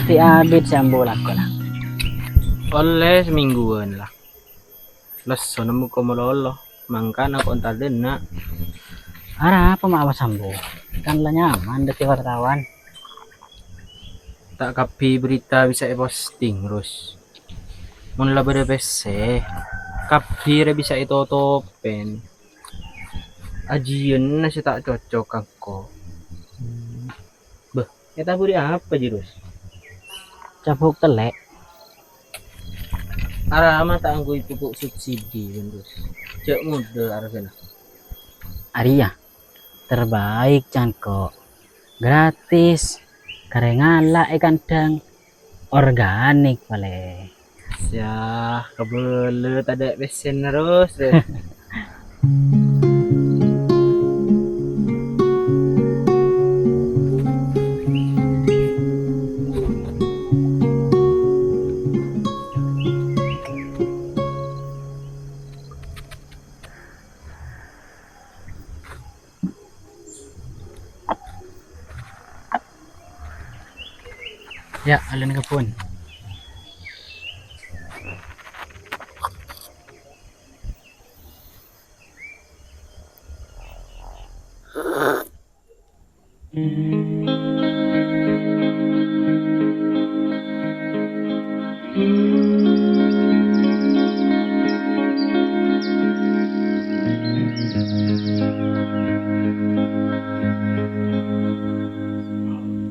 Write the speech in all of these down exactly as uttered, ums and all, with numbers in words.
Ti abit sè ambu lakona. Ollè samèngguwân la. Lesso nemmo ko malolo, mangkana ko entar denna'. Arapa ma' awas ambu? Kan la nyaman dhâddhi wartawan. Ta' kabbhi berita bisa èposting, Rus. Mon la bâdâ pèssè, kabbhi rè bisa ètotopèn. Ajiyânna sè ta' cocok ka engko'. Bâh, ètabhuri apa, Jirus? Cabuk tellè'. Arapa ma' ta' angghuy pupuk subsidi, Jirus. Jhâ' modâ arghâna. Arèya, terbaik cangko'. Gratis, karè ngala' è kandhâng, organik palè. Yah, kabâlâ tadâ' pèssèna, Rus. Yâ, ollèna kebbhun.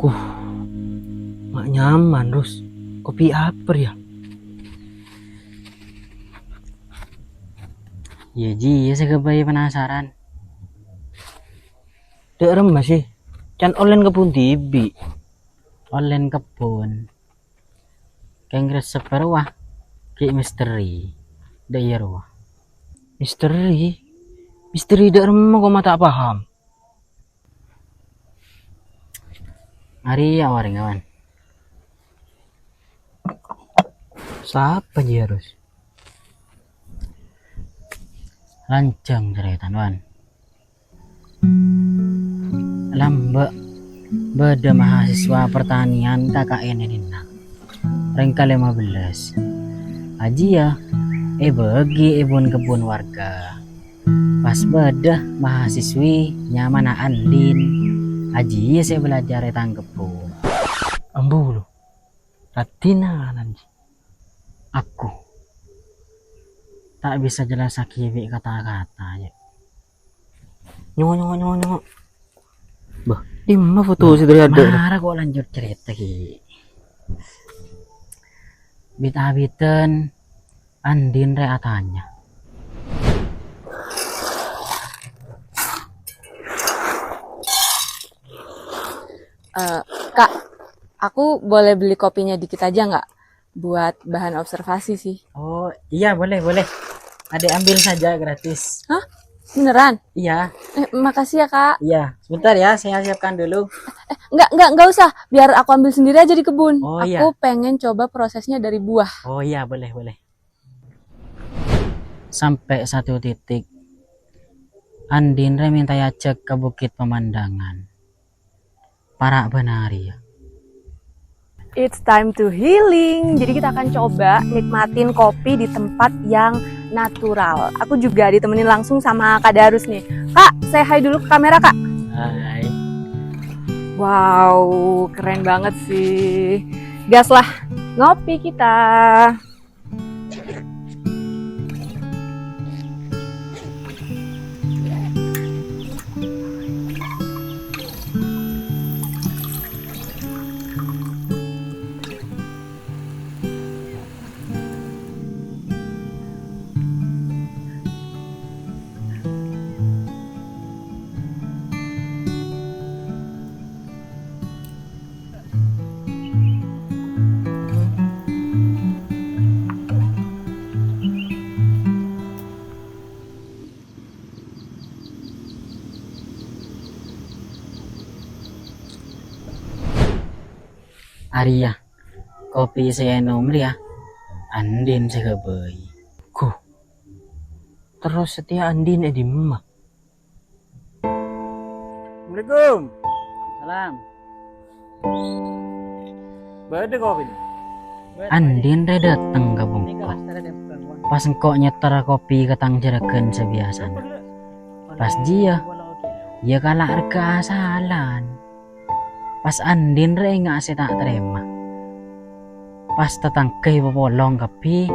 Kuh, ma' nyaman, Rus. Kopi apa, yâ? Yâ, jiyâ sè ghâbây penasaran. Dâ' remma sih, can ollèna kebbhun dhibi'. Ollèna kebbhun. Kèng resep rowa, ghi' misteri. Dâ' iyâ rowa. Misteri? Misteri dâ' remma ko ma' ta' paham? Arèya orèng, Wan. Sapa jiyâ, Rus? Lanjhâng carètana, Wan. Lambâ' bâdâ mahasiswa pertanian K K N è dinna'. Rèng ka lèma bellâs. Ajiyâ èbâgi è bun-kebbhun warga. Pas bâdâ mahasiswi nyamana Andin. Ajiyâ sè belajar è tang kebbhun. Ambu, lo. Raddhinna nganan, Ji. Aku ta' bisa jellassaghi bi' kata-kata, yâ. Nyongo, nyongo, nyongo, nyongo. Bâh, dimma foto sè dhâri adâ'? Mara ko lanjut carèta, ghi. Bit-abitan Andin rè atanya. Eh, Kak, aku boleh beli kopinya dikit aja nggak? Buat bahan observasi sih. Oh, iya, boleh, boleh. Adek ambil saja, gratis. Hah? Beneran? Iya. Eh, makasih ya, Kak. Iya, sebentar ya, saya siapkan dulu. Eh, nggak, nggak, nggak usah. Biar aku ambil sendiri aja di kebun. Oh, iya. Aku pengen coba prosesnya dari buah. Oh, iya, boleh, boleh. Sampè' satu titik, Andin rè mènta èajhâk ka Bukit Pemandangan. Para' bâna rèya. It's time to healing. Jadi kita akan coba nikmatin kopi di tempat yang natural. Aku juga ditemenin langsung sama Kak Darus nih. Kak, say hi dulu ke kamera, Kak. Hai. Wow, keren banget sih. Gas lah, ngopi kita. Arèya, kopi sè ènom rèya, Andin sè ghâbây. Ghu, terros satèya Andin è dimma? Assalamualaikum. Salam. Bâdâ kopi. Andin rè dâteng ka bungko'. Pas engko' nyètter kopi ka tang jhârâghân sabiyasana. Pas jiyâ, iyâ kala' règhâ asalan. Pas Andin rè enga' sè ta' tarèma. Pas tatangghâ èpapolong kabbhi,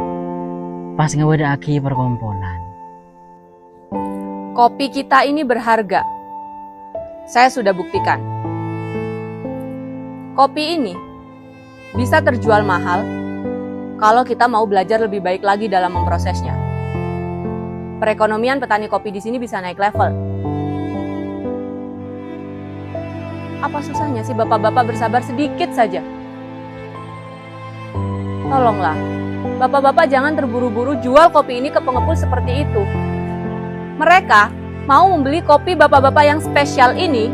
pas ngabâdâ'aghi parkompolan. Kopi kita ini berharga. Saya sudah buktikan. Kopi ini bisa terjual mahal kalau kita mau belajar lebih baik lagi dalam memprosesnya. Perekonomian petani kopi di sini bisa naik level. Apa susahnya sih bapak-bapak bersabar sedikit saja? Tolonglah, bapak-bapak jangan terburu-buru jual kopi ini ke pengepul seperti itu. Mereka mau membeli kopi bapak-bapak yang spesial ini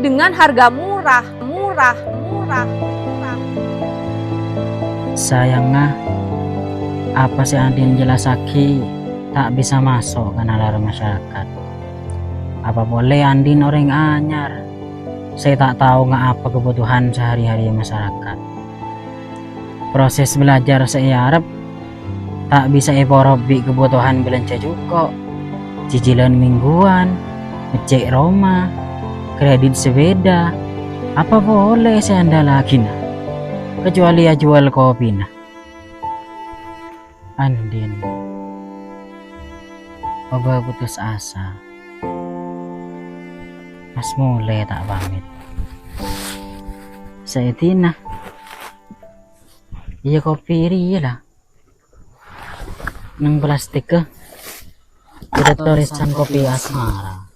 dengan harga murah, murah, murah, murah. Sayangnga, apa sè Andin jellassaghi ta' bisa maso' ka nalar masyarakat. Apa polè Andin orèng anyar sè ta' tao nga' apa kebutuhan sehari-hari masyarakat. Proses belajar sè èarep ta' bisa èporop bi' kebutuhan bâlânjhâ jhuko', cicilan mingguan, ngecek roma, kredit sepeda, apa polè sè èandalaghina, kecuali ajuwâl kopina. Andin, obâ putus asa. Pas molè ta' pamit. Saèdina. Iyâ, kopi rèya la. Neng plastik, eh. Ada tulisan kopi asmara.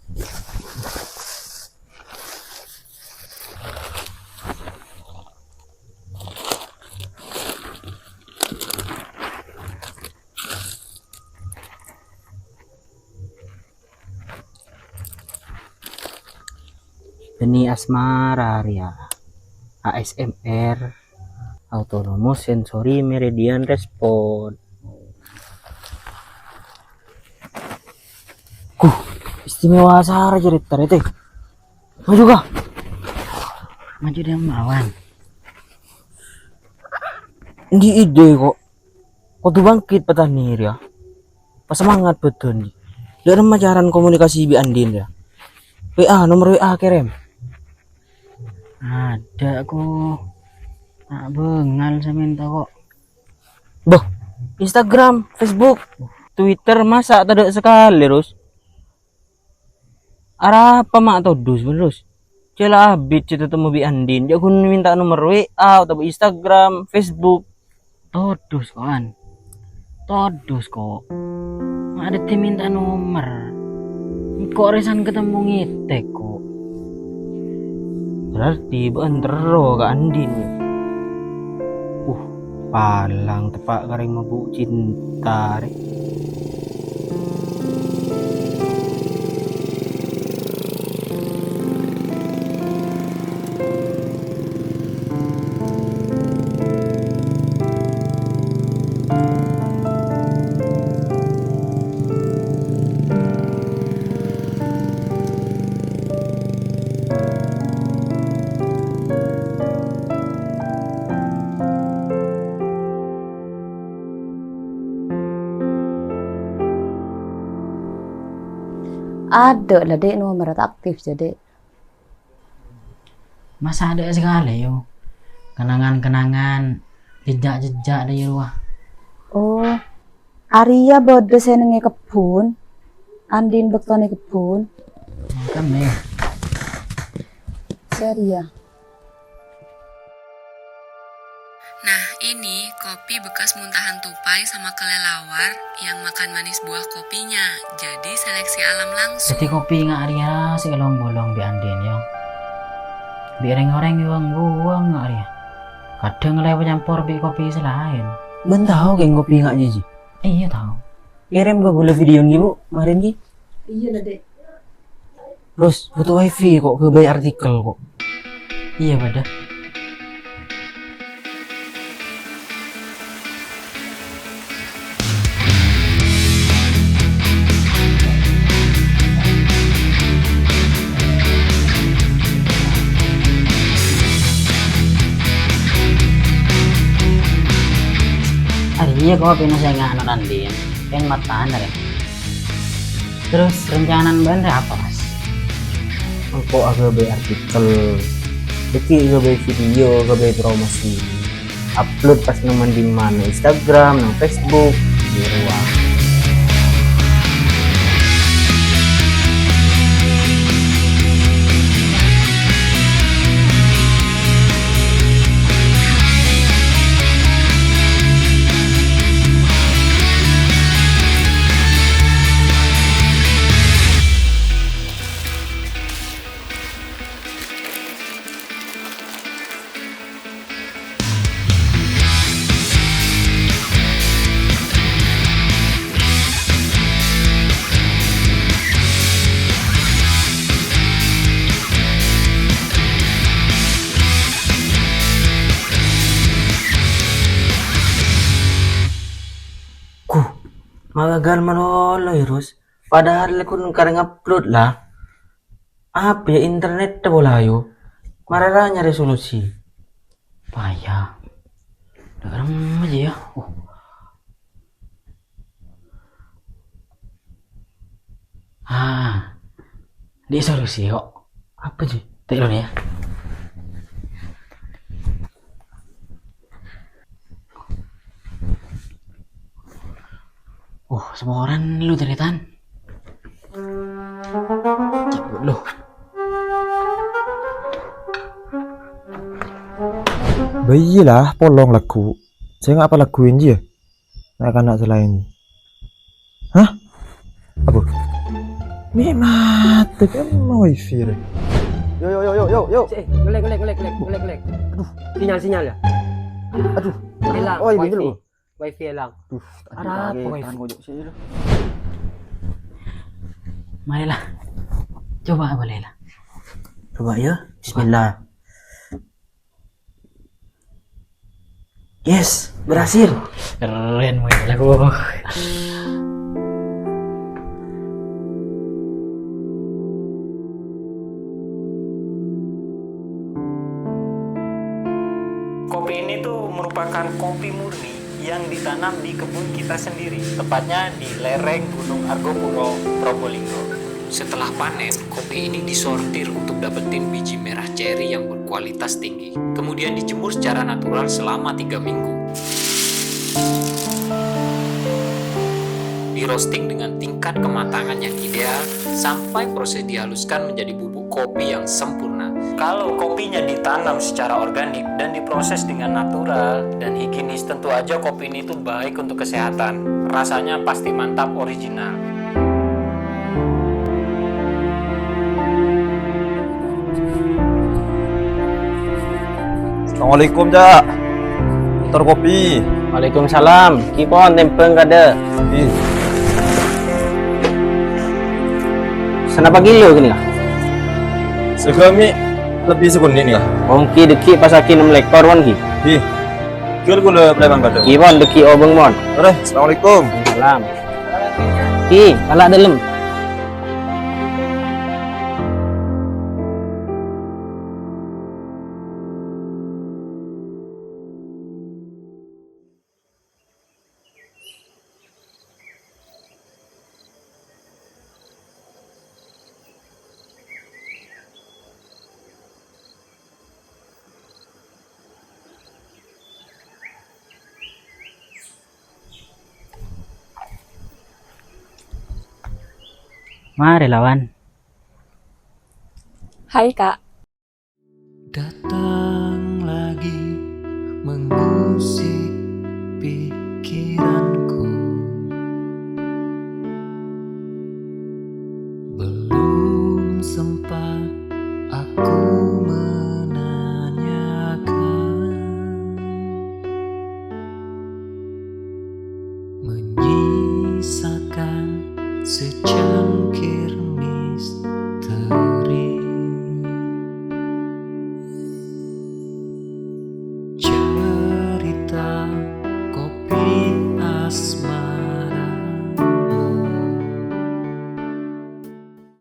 Bânnè asmara rèya. A S M R, Autonomous Sensory Meridian Response. Kuh, istimewa sara cerita rèya, Tè. Maju, Kak. Maju dia melawan. Di ide kok. Kodhu bangkit petani rèya. Pas semangat betul. Dâ' remma carana komunikasi bi' Andin rèya. W A, nomor W A kerem. Ada ko. Tak bengal sampeyan ta' ko. Boh, Instagram, Facebook, Twitter masa' tadâ' sekali, Rus? Arapa ma' todus, Rus? Jhâ' la abit sè tatemmo bi' Andin, jhâ' ghun mènta nomer W A otabâ Instagram, Facebook. Todus, ko'an. Todus, ko'. Ma' dhâddhi mènta nomer. Engko' rèsan katemmo ngètèk, ko'. Berarti bâ'ân terro ka Andin. Uh, palang teppa' ka rèng mabuk cinta, rè. Adâ' la, Dek, nomer ta' aktif, jâ, Dek. Masa adâ' sakalè, yo. Kenangan-kenangan, jejak-jejak dâ' iyâ rowa. Oh, arèya bâdâ sè neng è kebbhun. Andin bâktona è kebbhun. Mangkana, yo. Sè arèya. Nah, ini kopi bekas muntahan tupai sama kelelawar yang makan manis buah kopinya. Jadi seleksi alam langsung. Dhâddhi kopi nga' arèya sè èlong-bolong bi' Andin, yo. Bi' rèng-orèng èwang-buwang nga' arèya. Kadhâng la èpacampor bi' kopi sè laèn. Bâ'ân tao kèng kopi nga' jâjâ? Iyâ, tao. Kèrèm ka ghulâ video ngghi, Bu, marèn ngghi. Iyâ la, Dek. Terros, buto wifi ko', ghâbây artikel ko'. Iyâ, bâdâ. Iyâ, kopina sè nganu Nandin, pèng mattan arè. Terros rencana bâ'na rè apa, Mas? Engko' aghâbây artikel, dhâggi' aghâbây video, aghâbây promosi. Upload pas neng man-dimman, neng Instagram, neng Facebook, di ruang. Kuh, ma' gagal malolo, yâ, Ros. Padahal la ghun karè ngupload, la. Apa, yâ, internet ta' pola, yâ? Mara nyarè solusi. Paya. Dâ' remma jiyâ, yâ. Oh. Ah. Dâ' solusi, kok. Apa, Ji? Tèk lu, yâ. Oh, saporana lu, tarètan. Cabut lu. Bâ iyâ la, polong lagghu'. Sènga' apa lagghu' ènji yâ? Na'-kana' sè laèn. Hah? Apa? Mè' matè kan wifi rè. Yo, yo, yo, yo, yo, yo. Eh, nge-lag, nge-lag, nge-lag, nge-lag, nge-lag, nge-lag. Aduh, sinyal, sinyal ya. Aduh. Hilang, oh, ini wifi. Dulu. Wifi hilang. Duh, tadi Arapa pakai wifi? Tangan kojok sih, loh. Marilah. Coba boleh lah. Coba ya. Bismillah. Yes, berhasil. Keren, Moy. Lagu. Kopi ini tuh merupakan kopi murni yang ditanam di kebun kita sendiri, tepatnya di lereng Gunung Argopuro, Probolinggo. Setelah panen, kopi ini disortir untuk dapetin biji merah ceri yang berkualitas tinggi. Kemudian dijemur secara natural selama tiga minggu. Di-roasting dengan tingkat kematangan yang ideal sampai proses dihaluskan menjadi bubuk kopi yang sempurna. Kalau kopinya ditanam secara organik dan diproses dengan natural dan higienis, tentu aja kopi ini tuh baik untuk kesehatan. Rasanya pasti mantap, original. Assalamualaikum, Cak. Motor kopi. Waalaikumsalam. Ki pon tembhâng kadâ'. Ih. Sanapa kilo gini, Kak? Sagâmè' lebbi sakonè' nèka. Ongki dâggi' pas agi nem lèkor, mon, Ki. Ih. Jhuwâl kaulâ preman kadâ'. Ki pon dâggi' obâng, mon. Oke, assalamualaikum. Salam. Ki, kala' dâlem. Marè, Lawan. Hai, Kak. Datang lagi mengusik pikiranku. Belum sempat